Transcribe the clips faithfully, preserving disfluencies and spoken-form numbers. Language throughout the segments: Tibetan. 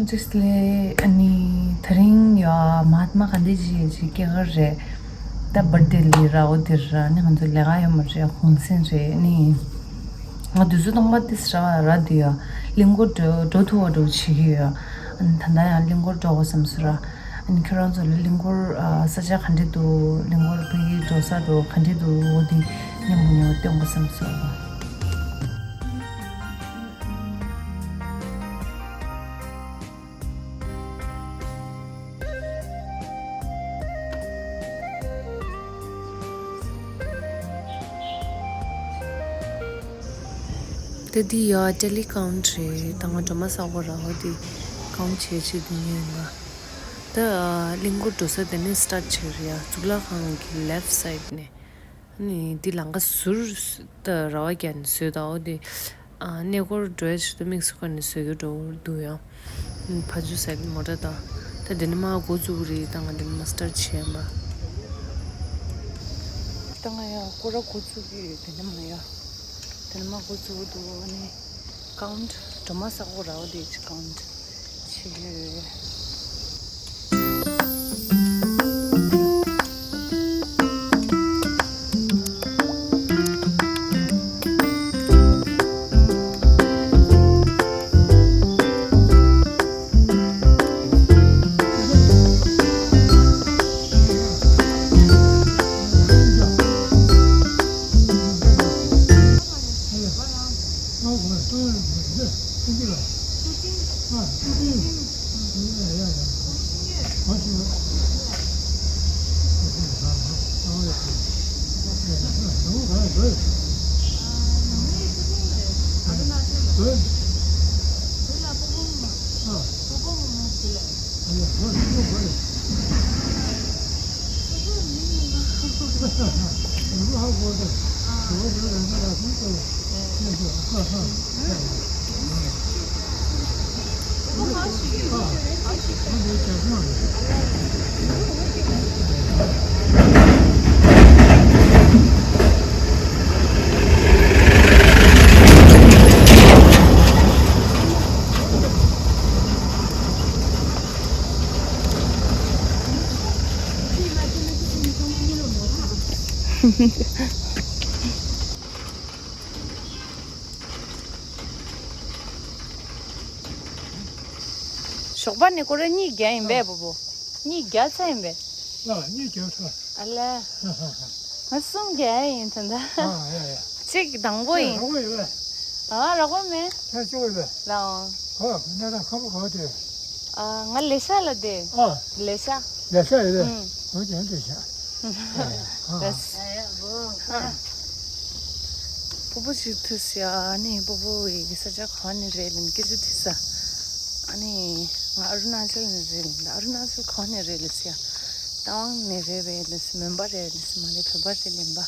ཅེས་ལེ། ཨ་ནི་དེ་རིང་ཡ་མ་ཧཱཏ་མ་གྷན་དྷི་ཇི་ཡི་སྐྱེས་སྐར་རེད། ད་བར་ཐི་ཌེ་ལི་ར་འོ་དེ་ར་ནི་ང་ཚོ་ལས་ཀ་ཡོད་མ་རེད། གུང་སེང་རེད། ནི་ང་དུས་ཚོད་སྟོང་པ་ཏིས་ར་ར་དུ་ཡ་གླིང་སྐོར་འགྲོ་འགྲོ་ཐུབ་པ་འགྲོ་བྱེད་ཀྱི་ཡོད། ཨ་ནི་ད་ལྟ་ཡང་གླིང་སྐོར་འགྲོ་དགོས་བསམ་སོང་ར། ཨ་ནི་ཁྱེད་རང་ཚོ་ལ་གླིང་སྐོར་ཨ་ས་ཆ་ག་འདྲ་འདུག་གླིང་སྐོར་ཕ་གི་འགྲོ་ས་འགྲོ་ག་འདྲ་འདུག་འོ་དེ་མཉམ་པོ་མཉམ་པོ་སྟོན་དགོས་བསམ་སོང་། ད་འདི་ཡ་ཏེ་ལི་ཀའུན་ཊི་རེད། ད་ང་སྒྲོལ་མ་ས་གོ་ར་བ་འདི་ཀའུན་ཊི་བྱེད་ཆེད་འདི་ཉོས་ཡིན་པ། ད་གླིང་སྐོར་འགྲོ་ས་དེ་ནས་སི་ཊར་ཊི་བྱེད་རེད་ཡ། གཙུག་ལག་ཁང་གི་ལེཕ་སའིཌ་ནས། ཨ་ནི་འདི་ལམ་ཁ་ཟུར་ད་ར་བ་རྒྱབ་ནས་བཟོས་ད། འོ་དེ་ཨ་གནས་སྐོར་འགྲོ་ཡ་ཆེད་དུ་དམིགས་སུ་བཀར་ནས་བཟོས་ཀྱི་འགྲོ་འདུག་ཡ། ཕ་ཇུ་སའིཌ་མོ་ཊ་དང་། ད་དེ་ནས་མར་འགོ་བཙུགས་རེད། ད་ང་དེ་ནས་མར་སི་ཊར་ཊི་བྱས་ཡིན་པ། ད་ང་ཡ་སྐོར་ར་འགོ་བཙུགས་ཀྱི་ཡོད། དེ་ནས་མར་ཡ། དེ་ནས་མར་འགོ་བཙུགས་འདུག་ཨ་ནི་ཀའུན་ཊི་སྒྲོལ་མ་ས་གོ་ར་བ་དེ་ཅིག་ཀའུན་ཊི་བྱེད་ཀྱི་ཡོད། ཞོགས་པ་ནས་སྐོར་ར་གཉིས་བརྒྱབ་ཡིན་པས་ཨ། སྤོ་བོ། གཉིས་བརྒྱབ་ཚར་ཡིན་པས། ཨ། གཉིས་བརྒྱབ་ཚར། ཨ་ལས། ཧ་ཧ་ཧ། ང་གསུམ་བརྒྱབ་ཡིན་ད་ལྟ། ཨ་ཡ་ཡ། གཅིག་དང་པོ་ཡིན། རོགས་པ་ཡོད་པས། ཨ་རོགས་པ་མེད། ཁྱེད་གཅིག་པོ་ཡོད་པས། ལའོ། གོ་གནས་སྟངས་ཁག་པོ་གོ་དེ། ཨ་ང་ལེ་ཤ་ལ་དེ། ཨ། ལེ་ཤ། ལེ་ཤ་ཡོད་པས། ཨུམ། འོ་ཀྱང་དེ་ཤ། ལེ་ཤ། སྤོ་བོ་ཅིག་ཐུག་ཟེར་ཡ། ཨ་ནི་སྤོ་བོ་ཡི་གི་ས་ཆ་གང་ནས་རེད་ལབ་ནས་སྐད་ཆ་དྲིས་ས། ཨ་ནི་ང་ཨ་རུ་ན་ཅལ་ནས་རེད་ལབ་ནས། ཨ་རུ་ན་ཅལ་གང་ནས་རེད་ལབ་ཟེར་ཡ། རྟ་དབང་ནས་རེད་པས་ལབ་ཟེར། མོན་པ་རེད་ལབ་ཟེར། མ་རེད་བོད་པ་རེད་ལབ་པ།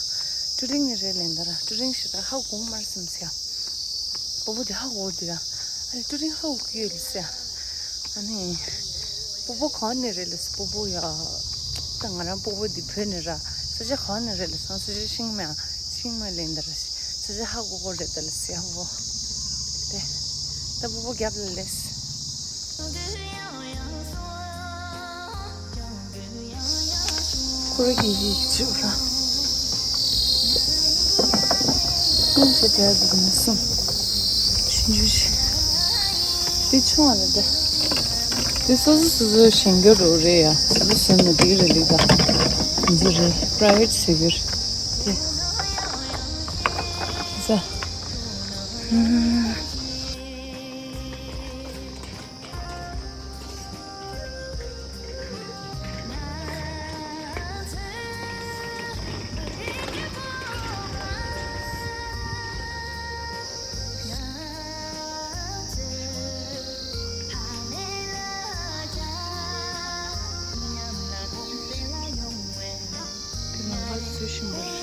ཀྲུ་ཀྲིང་ནས་རེད་ལབ་ད་ར། ཀྲུ་ཀྲིང་ཞེ་དྲག་ཧ་གོ་མ་སོང་ཟེར་ཡ། སྤོ་བོ་དེ་ཧ་གོ་འདུག་ཡ། ཨ་ནི་ཀྲུ་ཀྲིང་ཧ་གོ་གི་ཡོད་ལབ་ཟེར་ཡ། ཨ་ནི། སྤོ་བོ་གང་ནས་རེད་ལབ་ཟེར། སྤོ་བོ་ཡ། ད་ང་རང་སྤོ་བོ་འདི་བོད་ནས་ར། ས་ཆ་གང་ནས་རེད་ལབ་ཟེར། ས་ཆ་ཤིང་མ། ཤིང་མ་ལབ་ད་ར། ས་ཆ་ཧ་གོ་གོ་རེད་ད་ལབ་ཟེར་སྤོ་བོ། དེ། ད་སྤོ་བོ་རྒྱབ་ལ་སླེབས། ཁོ་ར་གི་ཡིག་ཆུ་ར། སུམ་ཆ་དེ་ར་འདུག་ན་སུམ། ཆུང་ཆུང་ཞིག་དེ་ཆུང་བ་ལ་དེ། དེ་སོ་སོ་སོ་སོ་གཞན་སྐྱོར་རོགས་རེད་ཡ། སོ་སོ་སོ་ནས་དེ་གི་རེད་ལི་ད། འདི་རེད། པ་རའི་ཝེ་ཊི་ཟེར་གྱི་རེད། དེ། ཟ། དེ་ལམ་ཁ་བཟོ་བཞིན་པ་རེད།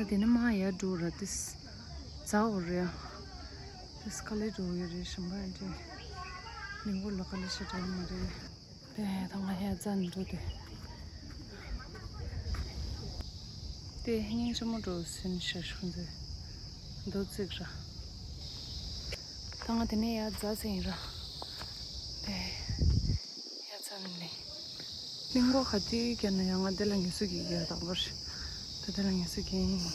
དེ་ནས་མར་ཡར་འགྲོ་ར་ཏིས་ཛ་འོ་རེད། ཏིས་དཀའ་ལས་འགྲོ་ཡོད་རེད། ཞིམ་པ་འདྲ། གླིང་སྐོར་ལ་དཀའ་ལས་ཞེ་དྲག་མ་རེད། དེ་ད་ང་ཡར་ཛ་ནས་འགྲོ་དེ། དེ་སྙིང་རྗེ་མོ་འགྲོ་སེམས་ཤར་ཤུན་ཟེར་འདུག་ཙིག་ར། ད་ང་དེ་ནས་ཡར་ཛ་ཟེར་ཡིན་ར། དེ་ཡར་ཛ་ནས་ནི། གླིང་སྐོར་ག་དུས་བརྒྱབ་ན་ཡང་ང་འདི་ལ་ངལ་གསོ་གི་ཡར་དང་པོར། ད་འདི་ལ་ངལ་གསོ་གི་ཡིན།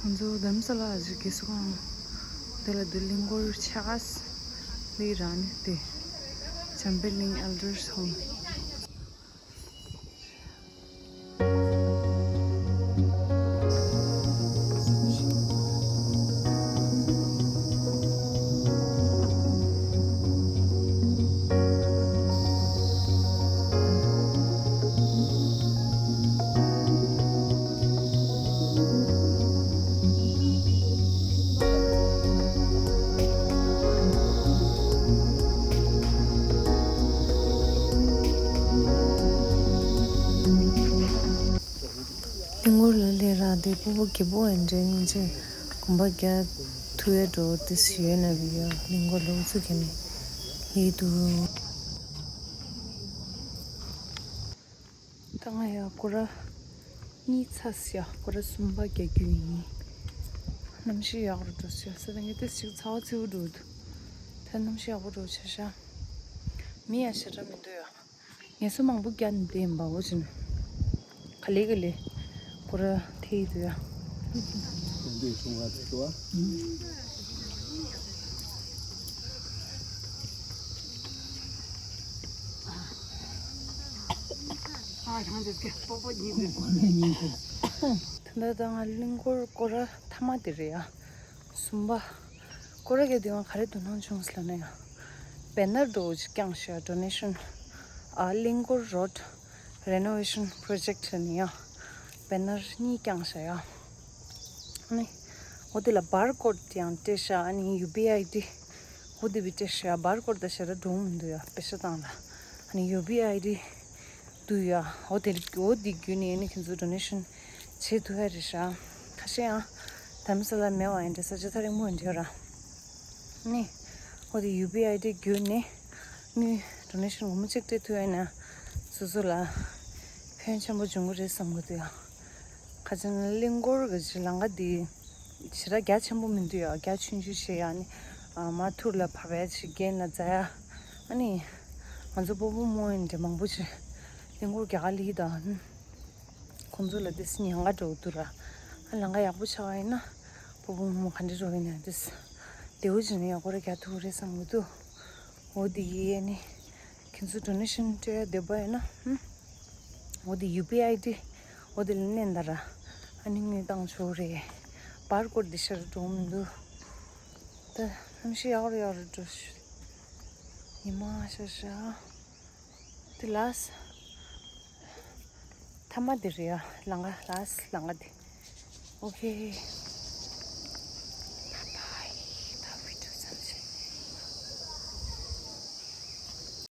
ང་ཚོ་རྡ་རམ་ས་ལ་ཞིག་གི་སུ་ཁང་དེ་ལ་དུ་གླིང་སྐོར་ཆགས་ལི་ར་ནི་དེ་བྱམས་པའི་གླིང་Elders Home། གླིང་སྐོར་ལ་སླེབས་ར་དེ་སྤོ་བོ་རྒད་པོ་ཨེ་འདྲ་ཡིན་ཅེ་གོམ་པ་རྒྱག་ཐུབ་ཡ་འགྲོ་དེ་སུ་ཡོད་ན་བི་ཡ་གླིང་སྐོར་ལ་འུ་ཚུགས་ཁྱེར་ནས་ཡིད་དུ། ད་ང་ཡ་སྐོར་ར་གཉིས་ཚར་ཡ་སྐོར་ར་གསུམ་པ་རྒྱག་རྒྱུ་ཡིན། གནམ་གཤིས་ཡག་རུ་འགྲོ་ཤག་ས་ད་ངས་ཏིས་ཅིག་ཚ་བ་ཚིའུ་འགྲོ་འདུག་ད་གནམ་གཤིས་ཡག་པོ་འགྲོ་ཆ་ཤག་མི་ཡ་ཞེ་དྲག་མི་འདུག་ཡ། ངལ་གསོ་མང་པོ་རྒྱག་ནས་བསྡད་ཡིན་པ་འོ་ཅིན། ག་ལེ་ག་ལེ། སྐོར་ར་ཐེ་ཡི་འདུག་ཡ། དེ་འདྲའི་ཆུང་བ་དེ་ཚོ་བ། ད་ལྟ་ང་གླིང་སྐོར་སྐོར་ར་ཐ་མ་དེ་རེད་ཡ། གསུམ་པ། སྐོར་ར་གི་དུས་ང་ག་རེ་དོ་སྣང་བྱུང་ཟེར་ལབ་ན་ཡ། བེ་ནར་འདྲ་བོ་ཅིག་བརྐྱངས་ཤག་Donation ཨ་གླིང་སྐོར་Road Renovation Project ལབ་ནི་ཡ། བེ་ནར་གཉིས་བརྐྱངས་ཤག་ཡ། ཨ་ནི། འོ་དེ་ལ་བར་ཀོཌ་ཡང་སྤྲད་ཤག་ཨ་ནི་ཡུ་པི་ཨའི་ཌི། འོ་དེ་བི་སྤྲད་ཤག་བར་ཀོཌ་ད་ཞེ་དྲག་འགྲོ་མི་འདུག་ཡ་པེ་ཤ་བཏང་ལ། ཨ་ནི་ཡུ་པི་ཨའི་ཌི། འདུག་ཡ། འོ་དེ་འོ་དེ་བརྒྱུད་ནས་ཨ་ནི་ཁྱེད་ཚོ་Donation བྱེད་ཐུབ་ཡ་རེད་ཤག་ཁ་ཤས་ཡང་དྷ་རམ་ས་ལ་མེད་པ་ཡིན་འདྲ་ས་ཆ་ཐག་རིང་པོ་ཡིན་འདྲ་ར། ནི། འོ་དེ་ཡུ་པི་ཨའི་ཌི་བརྒྱུད་ནས་དངུལ་Donation སྒོར་མོ་གཅིག་སྤྲད་ཐུབ་ཡ་ཡིན་ན་སོ་སོ་ལ་ཕན་ཆེན་པོ་འབྱུང་གི་རེད་བསམ་གི་འདུག་ཡ། ཁ་ཅིག་ན་གླིང་སྐོར་གི་ལམ་ཁ་འདི་ཞེ་དྲག་རྒྱ་ཆེན་པོ་མི་འདུག་ཡ། རྒྱ་ཆུང་ཆུང་ཞིག་ཡ་ནི་མར་ཐུར་ལ་བབས་ཡ་ཞིག་རྒན་ལ་འཛེག་ཡ། ཨ་ནི་ང་ཚོ་སྤོ་བོ་རྨོ་ཡིན་འདྲ་མང་པོ་ཞིག་གླིང་སྐོར་རྒྱག་ག་སླེབས་ད། ཁོང་ཚོ་ལ་དེ་སི་ཉེན་ཁ་འགྲོ་འདུག་ར། ཨ་ལམ་ཁ་ཡག་པོ་ཆགས་པ་ཡིན་ན་སྤོ་བོ་རྨོ་ག་འདྲ་འགྲོ་ཡིན་ན་དེ་སི་དེ་འུ་ཅི་ནས་ཡག་པོ་ར་རྒྱག་ཐུབ་རེད་བསམ་གི་འདུག་འོ་དེ་ཡིན་ནི་ཁྱེད་ཚོ་Donation སྤྲད་ཡ་འདོད་པ་ཡོད་ན་ཧུམ། འོ་དེ་ཡུ་པི་ཨའི་ཌི་འོ་དེ་ལ་མནན་ད་ར། ཨ་ནི་དངུལ་བཏང་ཆོག་རེད། བར་ཀོཌ་འདི་ཤར་འགྲོ་མི་འདུག་ད་གནམ་གཤིས་ཡག་རུ་ཡག་རུ་འགྲོ་ཤག་ཉི་མ་ཤར་ཤག་དེ་ལ་ཐ་མ་དེ་རེད་ཡ། ལམ་ཁ་ལ་ལམ་ཁ་དེ། ཨོ་ཁེ།